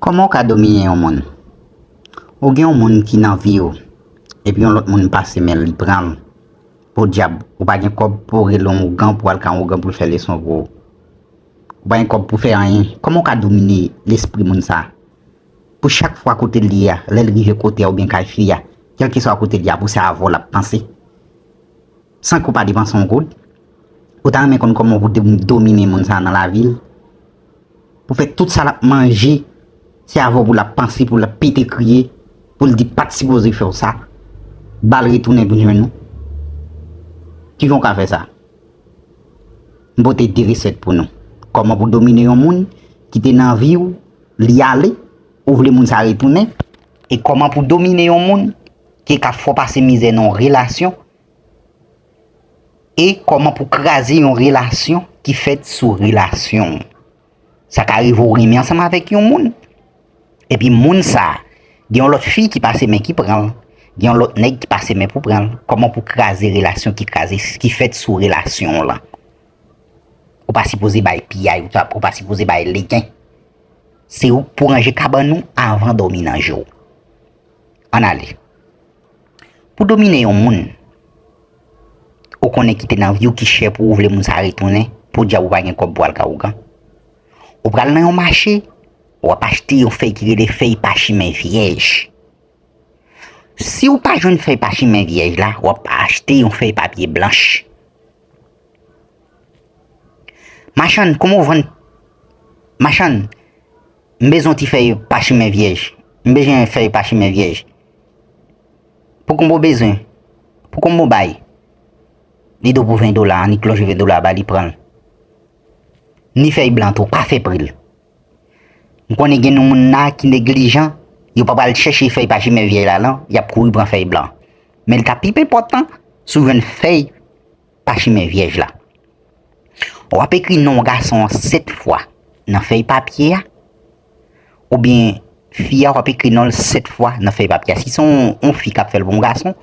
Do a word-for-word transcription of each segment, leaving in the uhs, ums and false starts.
Kòman w ka domine yon moun? Ou gen yon moun ki nan vi w, epi yon lòt moun pase men l, li pran l. Podyab, ou pa gen kòb pou w rele yon ougan, pou w al ka yon ougan pou l fè leson pou ou. Ou pa gen kòb pou fè anyen. Kòman w ka domine lespri moun sa a? Pou chak fwa kote l ye a, lè l rive kote a oubyen kay fi a, kèlkeswa kote l ye a, pou se avè w l ap panse. San ke w pa depanse yon goud. Ou ta renmen konn kòman pou dom- domine moun sa a nan lavi l? Pou fè tout sa l ap manje, se avè w pou l ap panse, pou l ap pete kriye, pou l di pa t sipoze fè w sa, ba l retounen vin jwenn ou. Kijan w ka fè sa? M pote de resèt pou nou. Kòman pou domine yon moun ki te nan vi w, li ale, ou vle moun sa retounen, e kòman pou domine yon moun ki ka fè w pase mizè nan yon relasyon, e kòman pou kraze yon relasyon ki fèt sou relasyon. Sa ka rive w renmen ansanm avèk yon moun, epi moun sa a, gen yon lòt fi ki pase men ki pran l, gen yon lòt nèg ki pase men pou pran l. Kòman pou kraze relasyon ki kraze, ki fèt sou relasyon w lan? Ou pa sipoze bay piyay, ou pa, ou pa sipoze bay legen. Se ou k pou ranje kabann ou avan dòmi nan je w. Ann ale. Pou domine yon moun, ou konnen ki te nan vi w, ki chè pou ou, vle moun sa retounen, podyab ou pa gen kòb pou al ka ougan. Ou pral nan yon mache, w ap achte yon fèy ki rele fèy pachimen vyèj. Si w pa jwenn fèy pachimen vyèj la, w ap achte yon fèy papye blanch. Machann, kòman w vann? Machann, m bezwen ti fèy pachimen vyèj. M bezwen fèy pachimen vyèj. Pou konbyen w bezwen? Pou konbyen w bay? Li di w pou ven dola, annik lonje ven dola ba li, pran l. Ni fèy blan tou, pa fè pri l. M konnen gen nou moun la ki neglijan, yo pa pral chèche fèy pachimen vyèj la non, y ap kouri pran fèy blan. Men li ta pi enpòtan si w jwenn fèy pachimen vyèj la. W ap ekri non gason an sèt fwa nan fèy papye a, oubyen fi a, w ap ekri non l sèt fwa nan fèy papye a. Si se yon, yon fi k ap fè l pou yon gason,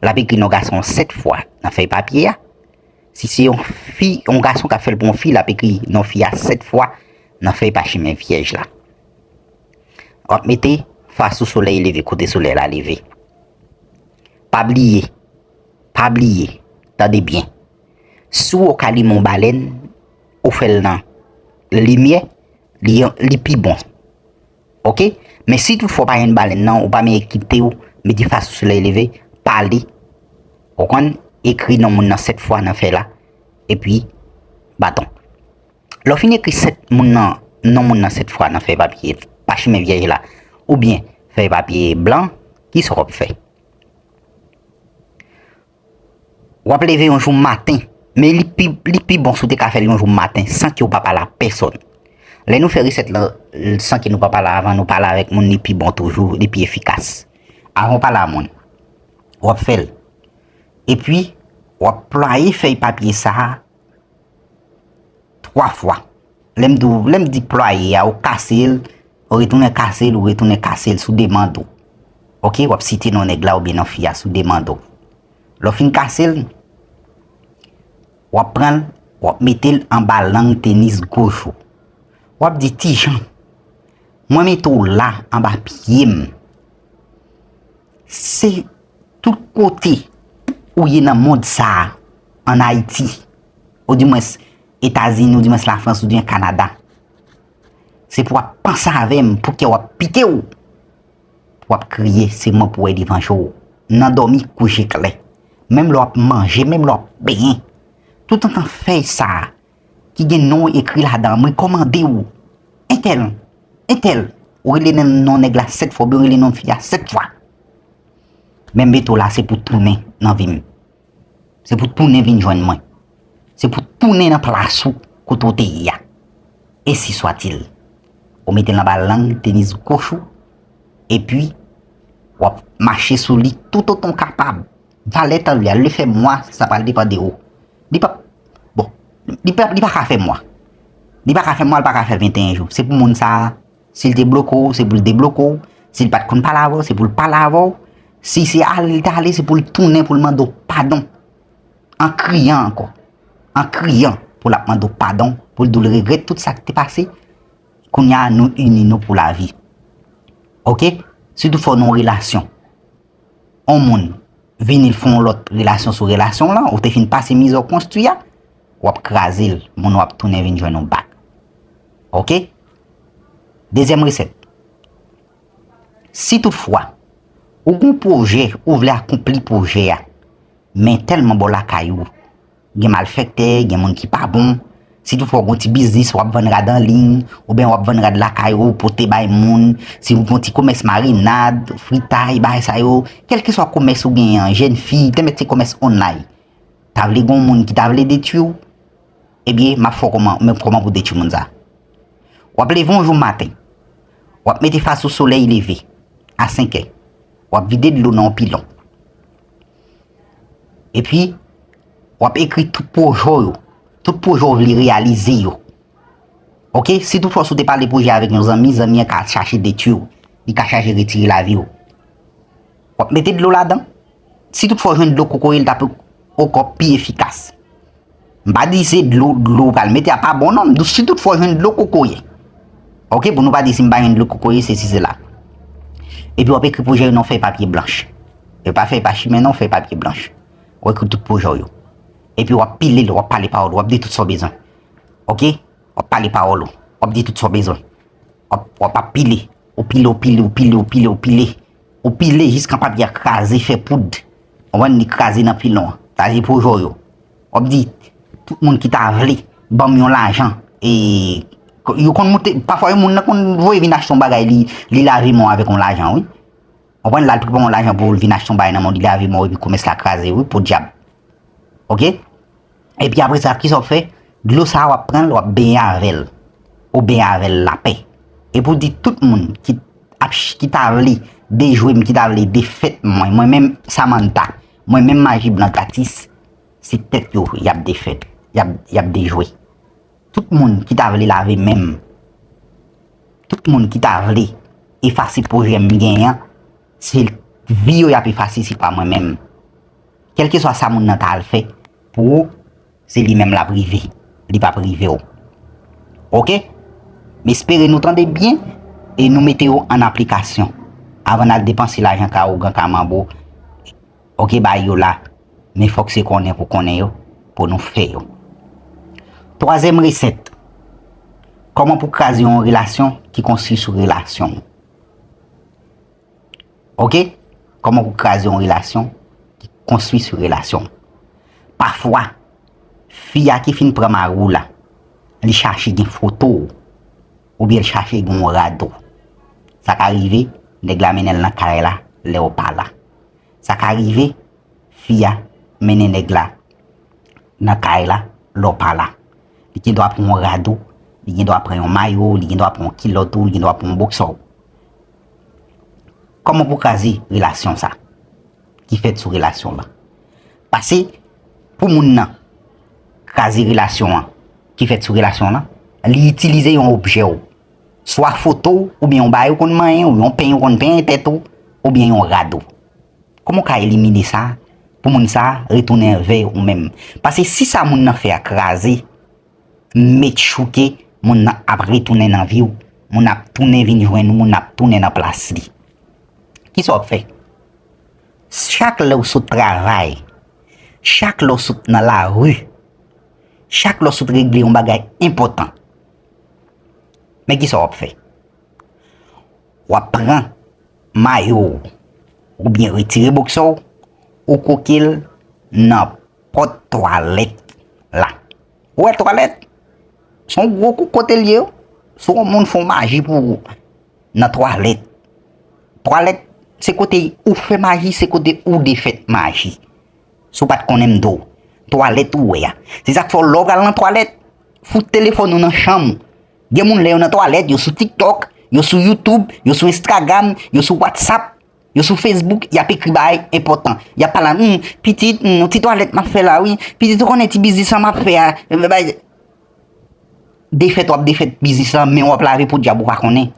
l ap ekri non gason an sèt fwa nan fèy papye a. Si se yon fi, yon gason k ap fè l pou yon fi, l ap ekri non fi a sèt fwa nan fèy pachimen vyèj la. W ap mete fas sou solèy leve, kote solèy la leve. Pa bliye, pa bliye, tande byen. Si w ka limen yon balèn, ou fè l nan limyè, li, li pi bon. Oke? Men si toutfwa w pa jwenn balèn nan, ou pa menm kite w, mete fas sou solèy leve, pale. Ou konn, ekri non moun nan sèt fwa nan fèy la, epi baton. Lè w fin ekri sèt moun nan, non moun nan sèt fwa nan fèy papye pachimen vyèj la, oubyen fèy papye blan, kisa w ap fè? W ap leve yon jou maten, men li pi, li pi bon si w te ka fè l yon jou maten san ke w pa pale a pèsòn. Lè nou fè resèt lan san ke nou pa pale avan, nou pale avèk moun, li pi bon toujou, li pi efikas. Avan w pale a moun, w ap fè l. Epi, w ap plwaye fèy papye sa a twa fwa. Lè m di w, lè m di plwaye a, ou kase l, ou retounen kase l, ou retounen kase l sou demann ou. Oke, w ap site non nèg la oubyen non fi a sou demann ou. Lè w fin kase l, w ap pran l, w ap mete l anba lang tenis goch ou. W ap di, "Ti Jan, mwen mete w la anba pye m." Se tout kote ou ye nan mond sa a, ann Ayiti, oudimwens Etazini, oudimwens Lafrans, oubyen Kanada. Se pou w ap panse avè m, pou kè w ap pike w, pou w ap kriye, se mwen pou w wè devan je w. Nan dòmi, kou je klè. Menm lè w ap manje, menm lè w ap benyen. Toutotan fèy sa a ki gen non w ekri ladan, m rekòmande w, entèl, entèl, ou rele non nèg la sèt fwa, oubyen ou rele non fi a sèt fwa. Men m mete w la, se pou tounen nan vi m. Se pou tounen vin jwenn mwen. Se pou tounen nan plas ou kote w te ye a. Ensi swatil. Ou mete l anba lang tenis goch ou, epi w ap mache sou li toutotan w kapab. Valè tan li a, lè fè mwa, sa pral depann de ou. Li pa, bon, li pa, li pa ka fè mwa. Li pa ka fè mwa, li pa ka fè venteyen jou. Se pou moun sa a, si l te bloke w, se pou l debloke w. Si l pa t konn pale avè w, se pou l pale avè w. Si se ale li t ale, se pou l tounen pou l mande w padon. An kriyan ankò. An kriyan pou l ap mande w padon, pou l di w l regrèt tout sa k te pase. Kounye a, nou ini nou pou lavi. Ok? Si toutfwa w nan yon relasyon, yon moun vini l fè yon lòt relasyon sou relasyon w lan, ou te fin pase mizè w konstwi a, w ap kraze l, moun w ap tounen vin jwenn ou back. Ok? Dezyèm resèt. Si toutfwa, ou gen yon pwojè, ou vle akonpli pwojè a, men tèlman bò lakay ou, gen malfektè, gen moun ki pa bon. Si toutfwa w gen yon ti biznis, w ap vann rad an liy, oubyen w ap vann rad lakay ou, pote bay moun, si w gen yon ti komès marinad, fritay, bagay sa yo, kèlkeswa komès ou genyen an, jèn fi, te mèt se komès online. Ta vle gen yon moun ki ta vle detwi w, ebyen, m ap fè w kòman, men kòman pou detwi moun sa. W ap leve yon jou maten, w ap mete fas ou solèy leve, a senk è, w ap vide dlo nan yon pilon. Epi, w ap ekri tout pwojè w yo, tout pwojè w vle reyalize yo. Ok? Si toutfwa si w te pale pwojè avèk yon zanmi, zanmi an ka chache detwi w, li ka chache retire lavi w. W ap mete dlo ladan. Si toutfwa w jwenn dlo kokoye, l t ap ankò pi efikas. M pa di se dlo, dlo w pral mete a pa bon non, m di w si toutfwa w jwenn dlo kokoye. Ok, pou nou pa di si m pa jwenn dlo kokoye, sesi, sela. Epi w ap ekri pwojè yo nan fèy papye blanch. E pa fèy pachimen non, fèy papye blanch. W ekri tout pwojè w yo. Epi w ap pile l, w ap pale pawòl, w ap di tout sa w bezwen. Ok? W ap pale pawòl ou. W ap di tout sa w bezwen. W ap, w ap ap pile. Ou pile, ou pile, ou pile, ou pile, ou pile. Ou pile jiskan papye a kraze, fè poud. Ou konprann, li kraze nan pilon an. Sa se pwojè w yo. W ap di, tout moun ki ta vle ban m yon lajan. E, yo konn moute, pafwa yon moun nan konn voye vin achte yon bagay, li, li lave men w avèk yon lajan, wi. Ou konprann, l al prepare yon lajan pou l vin achte yon bagay nan men w, li lave men w, epi komès la kraze, wi, podyab. Ok? Epi apre sa, kisa w ap fè? Dlo sa a, w ap pran l, w ap benyen avè l. Ou benyen avè l lapè. Epi w di tout moun ki ap ch-, ki ta vle dejwe m, ki ta vle defèt mwen, mwen menm Samantha, mwen menm Maji Blan Gratis, se tèt yo y ap defèt, y ap, y ap dejwe. Tout moun ki ta vle lave men m, tout moun ki ta vle efase pwojè m genyen an, se vi yo y ap efase, se pa mwen menm. Kèlkeswa sa moun nan ta al fè pou ou, se li menm l ap rive. Li p ap rive w. Ok? M espere nou tande byen e nou mete yo an aplikasyon. Avan n al depanse lajan ka ougan, ka manbo, ok, bay yo la. Men fòk se konnen pou konnen yo, pou nou fè yo. Twazyèm resèt. Kòman pou kraze yon relasyon ki konstwi sou relasyon w? Ok? Kòman pou kraze yon relasyon ki konstwi sou relasyon w? Pafwa, fi a ki fin pran mari w la, li chache gen foto w, oubyen li chache gen yon rad ou. Sa ka rive, nèg la mennen l nan kay la, lè w pa la. Sa ka rive, fi a mennen nèg la nan kay la, lè w pa la. Li gen dwa pran yon rad ou, li gen dwa pran yon mayo, li gen dwa pran yon kilòt ou, li gen dwa pran yon bòksè w. Kòman pou kraze relasyon sa ki fèt sou relasyon lan? Pase pou moun nan kraze relasyon an ki fèt sou relasyon lan, li itilize yon objè w. Swa foto w, oubyen yon bagay ou konn manyen, ou yon peny ou konn penyen tèt ou, oubyen yon rad ou. Kòman w ka elimine sa pou moun sa a retounen vè ou menm? Pase si sa moun nan fè a kraze, make sure ke moun nan ap retounen nan vi w, moun nan ap tounen vin jwenn ou, moun nan ap tounen nan plas li. Kisa w ap fè? Chak lè w sot travay, chak lè w sot nan lari, chak lè w sot regle yon bagay enpòtan, men kisa w ap fè? W ap pran mayo w, oubyen retire bòksè w, ou koke l nan pòt twalèt la. Ou wè twalèt? Se yon gwo kou kote l ye, wi. Si yon moun fè yon maji pou ou nan twalèt. Twalèt, se kote ou fè maji, se kote ou defèt maji. Si w pa t konnen m di w, twalèt ou wè a. Se sa k fè w lè w pral nan twalèt, fout telefòn ou nan chanm ou. Gen moun lè yo nan twalèt, yo sou TikTok, yo sou YouTube, yo sou Instagram, yo sou WhatsApp, yo sou Facebook, y ap ekri bagay enpòtan. Y ap pale, hmm, pitit, hmm, yon ti twalèt m ap fè la, wi. Pitit, ou konnen ti biznis lan m ap fè a. Defèt w ap defèt biznis lan, men w ap lave podyab ou pa konnen.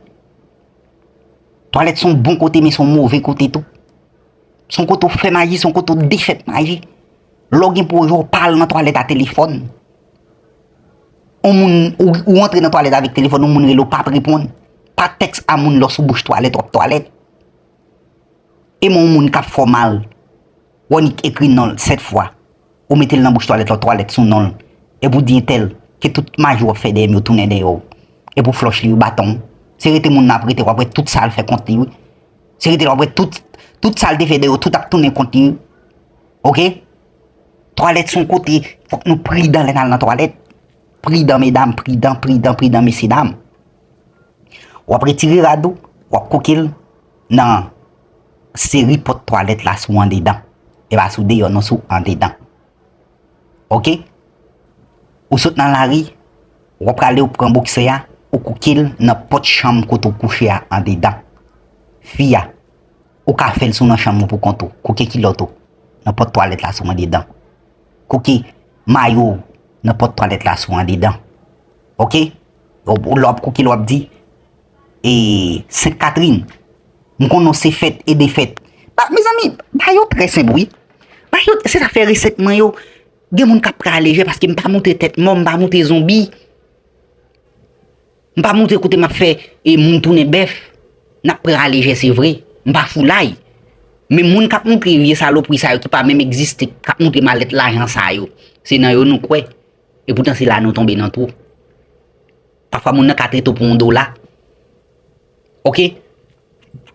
Twalèt se yon bon kote, men se yon move kote tou. Se yon kote w fè maji, se yon kote w defèt maji. Lè w gen pwojè, w pa al nan twalèt a telefòn. Yon moun, ou, ou antre nan twalèt avèk telefòn, yon moun rele w, p ap reponn. Pa tèks a moun lè w sou bouch twalèt, w ap twalèt. E men yon moun k ap fè w mal, w annik ekri non l sèt fwa, ou mete l nan bouch twalèt la, w twalèt sou non l, epi w di entèl, ke tout maji w ap fè dèyè m yo tounen dèyè w. Epi w flòch li, wi, baton. Se rete moun nan ap rete, w ap wè tout sa l fè kont li, wi. Se rete l, w ap wè tout, tout sa l te fè dèyè w, tout ap tounen kont li, wi. Oke? Twalèt se yon kote, fòk nou pridan lè n al nan twalèt. Pridan, medam, pridan, pridan, pridan, mesye dam. W ap retire rad ou, w ap kouke l nan seri pòt twalèt la sou andedan. E pa sou deyò non, sou andedan. Oke? Ou sot nan lari, w ap prale, ou pran boksè a, ou kouke l nan pòt chanm kote w kouche a andedan. Fi a, ou ka fè l si w nan chanm ou pou kont ou. Kouke kilòt ou nan pòt twalèt la sou andedan. Kouke mayo w nan pòt twalèt la sou andedan. Oke? Ou, ou, lè w ap kouke l, w ap di, e, Sent Katrin, m konnen w se fèt e defèt. Ba, mezanmi, bagay yo trè senp, wi. Bagay yo, se sa fè resèt mwen yo. Gen moun k ap pran a lejè paske m pa montre tèt mò, m pa montre zonbi. M pa montre kote m ap fè e moun tounen bèf. N ap pran a lejè, se vre. M pa foulay. Men moun k ap montre vye salopri sa yo ki pa menm egziste, k ap montre malèt lajan sa yo, se nan yo nou kwè. E poutan se la nou tonbe nan twou. Pafwa moun nan ka trete w pou yon dola. Oke?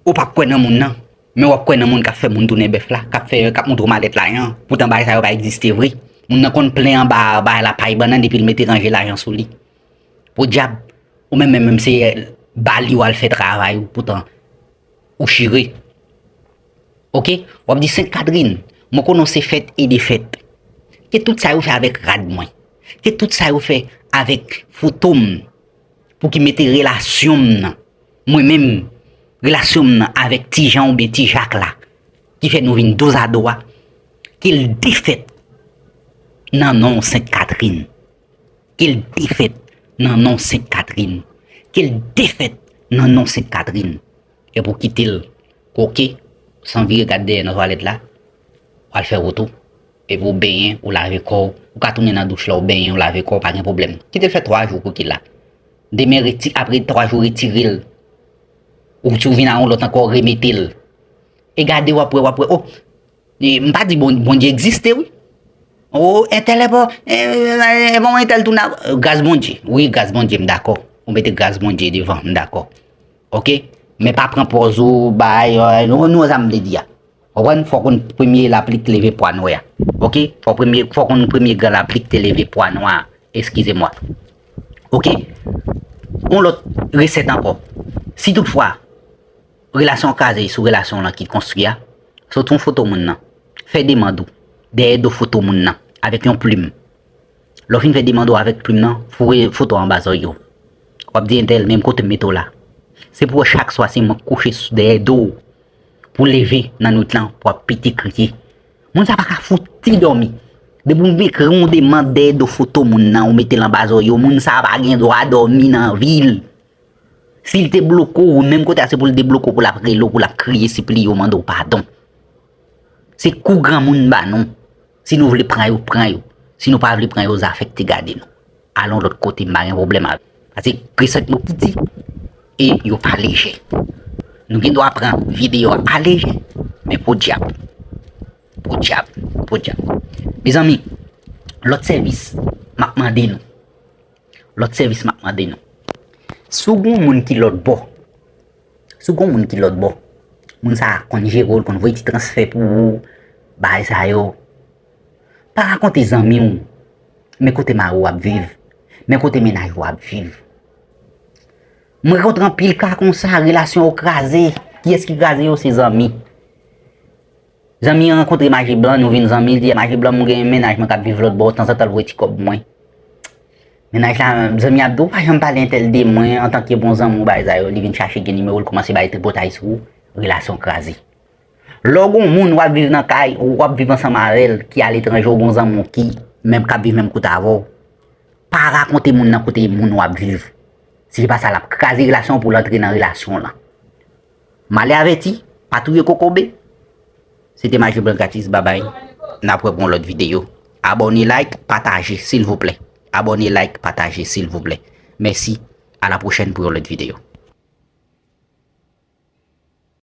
Ou p ap kwè nan moun nan, men w ap kwè nan moun k ap fè moun tounen bèf la, k ap fè, k ap montre w malèt lajan. Poutan bagay sa yo pa egziste vre. Moun nan konn plen anba bagay la, pay bannann, epi l mete ranje lajan sou li. Podyab, ou menm, menm, menm se ba li w al fè travay ou, poutan ou chire. Oke? W ap di, Sent Katrin, mwen konnen w se fèt e defèt. Ke tout sa yo fè avèk rad mwen. Ke tout sa yo fè avèk foto m. Pou ki mete relasyon m nan, mwen menm, relasyon m nan avèk Ti Jan oubyen Ti Jak la, ki fè nou vin dozado a, ke l defèt nan non Sent Katrin. Ke l defèt nan non Sent Katrin. Ke l defèt nan non Sent Katrin. Epi w kite l koke, san vire gad dèyè nan twalèt la, w al fè wout ou. Epi w benyen, ou lave kò w. Ou ka tounen nan douch la, w benyen, w lave kò w, pa gen pwoblèm. Kite l fè twa jou koke la. Demen, reti-, apre twa jou, retire l. Ou, si w vin a yon lòt ankò, remete l. E gade, w ap wè, w ap wè. O, e, m pa di Bon-, Bondye egziste, wi. O, entèl e bon, e, e, e bon, entèl tou nan, e, gras Bondye. Wi, gras Bondye, m dakò. Ou mete gras Bondye devan, m dakò. Oke? Men pa pran pòz ou bay, e, nou, nou sa m vle di a. Konprann? Fò konn premye lapli k te leve pwa nwè a. Oke? Fò premye, fò konn premye gran lapli k te leve pwa nwa a. Eskize mwa. Oke? Yon lòt resèt ankò. Si toutfwa, relasyon an kraze sou relasyon w lan ki konstwi a, soti yon foto moun nan. Fè demann ou dèyè do foto moun nan avèk yon plim. Lè w fin fè demann ou avèk plim nan, foure foto a anba zòrye w. W ap di entèl, menm kote m mete w la. Se pou wè chak swa se mwen k kouche sou dèyè do w. Pou leve nan nwit lan, pou ap pete kriye. Moun sa pa ka fouti dòmi. Depi w ekri yon demann dèyè do foto moun nan, ou mete l anba zòrye w, moun sa pa gen dwa dòmi nan vi l. Si l te bloke w, menm kote a se pou l debloke w, pou l ap rele w, pou l ap kriye, sipliye w, mande w padon. Se kou granmoun ba nou. Si nou vle pran yo, pran yo. Si nou pa vle pran yo, zafè k te gade nou. Al yon lòt kote, m pa gen pwoblèm avè. Paske resèt yo piti e yo pa lejè. Nou gen dwa pran videyo a lejè, men podyab. Podyab, podyab. Mezanmi, lòt sèvis, m ap mande nou. Lòt sèvis m ap mande nou. Si w gen yon moun ki lòt bò, si w gen yon moun ki lòt bò, moun sa a konn jere w, l konn voye ti transfè pou ou, bagay sa yo. Pa rakonte zanmi w, men kote mari w ap viv, men kote mennaj ou ap viv. Mwen rankontre anpil ka konsa, relasyon yo kraze. Kiyès ki kraze yo? Se zanmi. Zanmi an rankontre maji blan, nou vin zanmi, li di, "Maji blan, mwen gen mennaj mwen k ap viv lòt bò, tanzantan l voye ti kòb mwen." Mennaj la, zanmi ap di, "Ou pa janm pale entèl de mwen antanke bon zanmi w, bagay sa yo." Li vin chache gen nimewo l, kòmanse bay tripotay sou ou, relasyon kraze. Lè w gen yon moun w ap viv nan kay, w ap viv ansanm avè l, ki aletranje, w gen yon zanmi w ki menm k ap viv menm kote avè w, pa rakonte moun nan kote moun w ap viv. Si se pa sa, l ap kraze relasyon w pou l antre nan relasyon w lan. Male avèti, pa touye kokobe. Se te Maji Blan Gratis, babay. N ap wè pou yon lòt videyo. Abòne, like, pataje, silvouplè. Abòne, like, pataje, silvouplè. Mèsi, a la pwochèn pou yon lòt videyo.